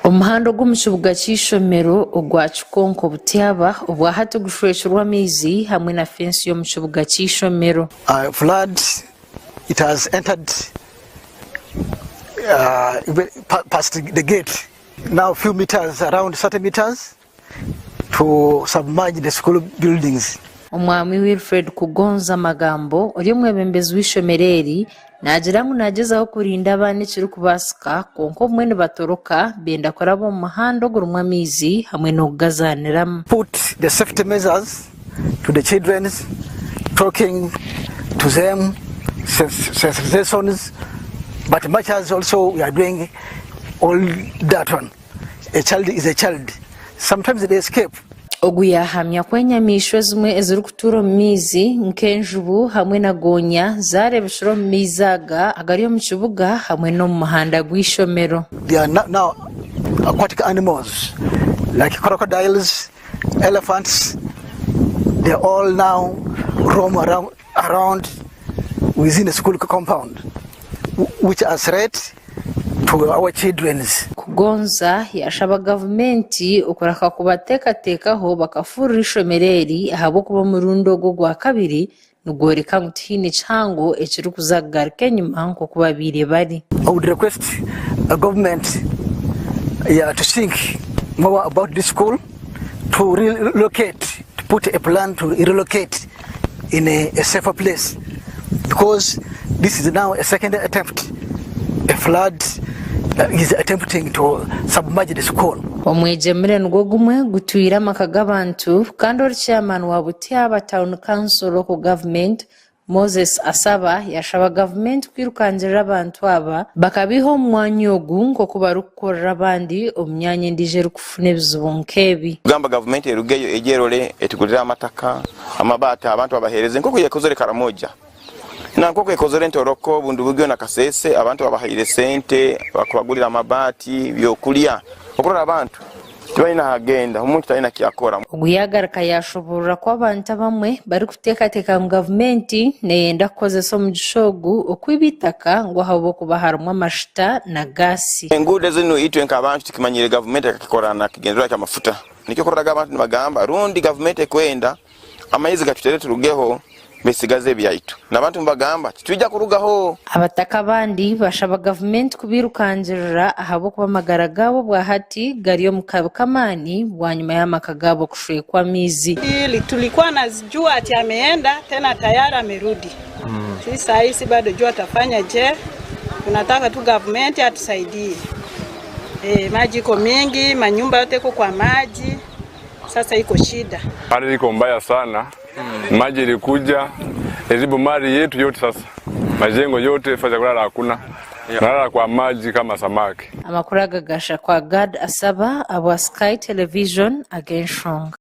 Omuhanda ogw'omu kibuga ky'eishomero ogwa Kikonko Butyaba obwahati gushwekirwe amaizi hamwe na fensi y'omu kibuga ky'eishomero. Flood it has entered past the gate now few meters around 30 meters to submerge the school buildings. Omwami Wilfred Kugonza Magambo ori omwebembezi w'eishomero eri naagira ngu naagyezaho kurinda abaana ekirikubaasika kwonka obumwe nibatoroka benda kuraba omu muhanda ogurimu amaizi hamwe n'okugazaaniramu. Put the safety measures to the children, talking to them, sensitizations, but much as also we are doing all that one. A child is a child. Sometimes they escape. Ogu yaahamya ku enyamaishwa ezimwe ezirikutuura omu maizi nk'enjubu hamwe na goonya zaareebekire omu maizi aga agari omu kibuga hamwe n'omu muhanda gw'eishomero. There are now aquatic animals like crocodiles, elephants, they all now roam around, around within the school compound which are threat to our children's. Kugonza yashaba gavumenti okureka kubateekateekaho bakafuurira eishomero eri ahabw'okuba omurundi ogu ogwakabiri nigworeka ngu tihaine kihango ekirikuza kugaruka enyima nk'oku babaire bari. I would request government yeah, to think more about this school to relocate, to put a plan to relocate in a, a safer place because this is now a second attempt. A flood is attempting to submerge the school. Omwegyemure nigwo gumwe gutwire amaka g'abantu kandi ori chairman wa Butyaba Town Council Local Government, Moses Asaba yashaba gavumenti kwirukangirira abantu aba bakabaiha omu mwanya ogu nk'oku barikukorera abandi omu myanya endiijo erikufuna ebizibu nk'ebi. Kugamba gavumenti erugeyo egye erore etugurire amataka, amabaati abantu babahereze nk'oku yakozire Karamoja na nk'oku ekozire Ntoroko, Bundibugyo na Kasese abantu babahaire sente bakubagurira amabaati, byokurya okurora abantu tibaine ahagenda omuntu taine kyakora. Ogu yaagaruka yaashoboorora ku abantu abamwe barikuteekateeka ngu gavumenti neeyenda kukozesa omugisha ogu okwiba eitaka ngu ahabw'okuba harimu amashuta na gaasi. Enguudo zinu itwe nk'abantu tikimanyire gavumenti ekakikora na kigendererwa ky'amafuta. Nikyo okuroraga abantu nibagamba rundi gavumenti ekwenda amaizi gatutere turugeho besigaze ebyaitu. N'abantu nibagamba titwija kurugaho. Abataka abandi bashaba gavumenti kubirukangirira ahabw'okuba amagara gaabo obwahati gari omu kabi k'amaani bwanyima y'amaka gaabo kushwekwa amaizi. Ili tulikuwa najua ati ameenda tena tayari amerudi. Si saa hii si bado jua atafanya je. Tunataka tu gavumenti atusaidie. E, maji iko mingi, manyumba yote iko kwa maji. Sasa iko shida. Hali iko mbaya sana, maji ilikuja ilibu mali yetu yote, sasa majengo yote fasi ya kulala hakuna, nalala kwa maji kama samaki. Amakuru aga gashakwa Gad Asaba abwa Sky Television ag'enshonga.